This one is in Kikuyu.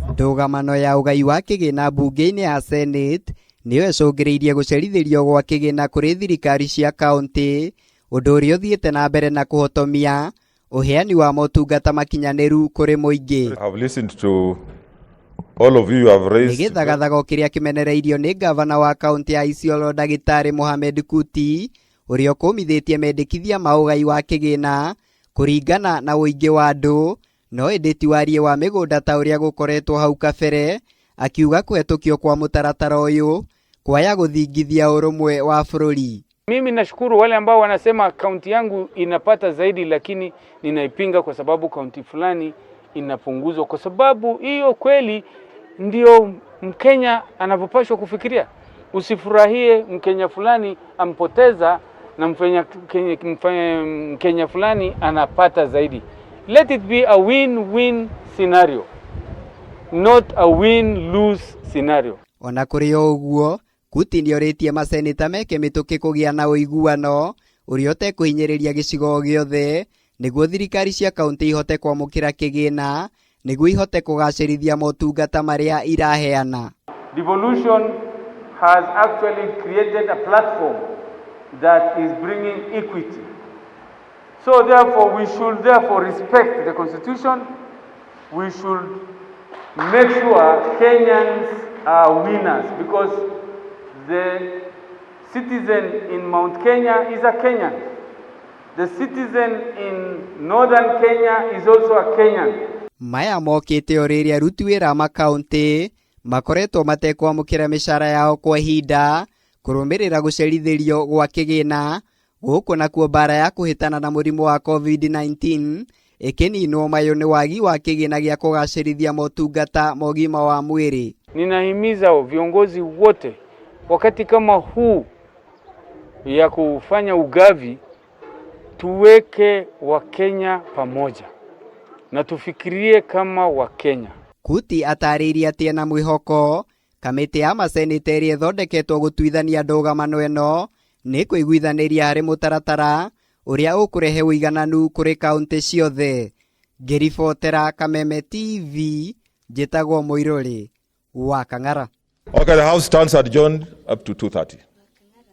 Ndũgamano ya ũgai wa kĩgĩna mbunge-inĩ ya Senate nĩyo ĩcũngĩrĩirie gũcerithĩrio gwa kĩgĩna kũrĩ thirikari cia kaũntĩ, ũndũ ũrĩa ũthiĩte na mbere na kũhotomia ũheani wa motungata makinyanĩru kũrĩ mũingĩ. I've listened to all of you. You have Nĩ raised gĩthagathago kĩrĩa kĩmenereirio nĩ ngavana wa kaũntĩ ya Isiolo Ndagĩtarĩ Mohamed Kuti, ũrĩa ũkũmithĩtie mendekithia ma ũgai wa kĩgĩna kũringana na ũingĩ wa andũ, no ĩndĩ ti wariĩ wa mĩgũnda ta ũrĩa gũkoretwo hau kabere, akiuga kũhetũkio kwa mũtaratara ũyũ kwaya gũthingithia ũrũmwe wa bũrũri. Mimi nashukuru wale ambao wanasema kaunti yangu inapata zaidi, lakini ninaipinga kwa sababu kaunti fulani inapunguzwa, kwa sababu hiyo kweli ndio Mkenya anavyopashwa kufikiria. Usifurahie Mkenya fulani ampoteza na Mkenya fulani anapata zaidi. Let it be a win-win scenario, not a win-lose scenario. Ona kũrĩ o ũguo, Kuti nĩorĩtie maseneta meke mĩtũkĩ kũgĩa na ũiguano ũrĩa ũtekũhinyĩrĩria gĩcigo o gĩothe nĩguo thirikari cia kaũntĩ ihote kwamũkĩra kĩgĩna nĩguo ihote kũgacĩrithia motungata marĩa iraheana. Devolution has actually created a platform that is bringing equity. So therefore, we should therefore respect the constitution. We should make sure Kenyans are winners, because the citizen in Mount Kenya is a Kenyan. The citizen in Northern Kenya is also a Kenyan. Maya mokĩte o rĩrĩa aruti wĩra a makaũntĩ makoretwo matekwamũkĩra mĩcara yao kwa ihinda kũrũmĩrĩra gũcerithĩrio gwa kĩgĩna gũkũ nakuo mbara ya kũhĩtana na mũrimũ wa COVID-19 ĩkĩninwo mayũ nĩ wagi wa kĩgĩna gĩa kũgacĩrithia motungata ma ũgima wa mwĩrĩ. Ninahimiza viongozi wote wakati kama huu ya kufanya ugavi, tuweke Wakenya pamoja na tufikirie kama Wakenya. Kuti atarĩirie atĩ ena mwĩhoko kamĩtĩ ya maseneta ĩrĩa ĩthondeketwo gũtuithania ndũgamano ĩno nĩ kũiguithanĩria harĩ mũtaratara ũrĩa ũkũrehe ũigananu kũrĩ kaũntĩ ciothe. Ngĩribotera Kameme TV, njĩtagwo Mũirũrĩ wa Kang'ara. Okay, the House stands adjourned up to 2:30.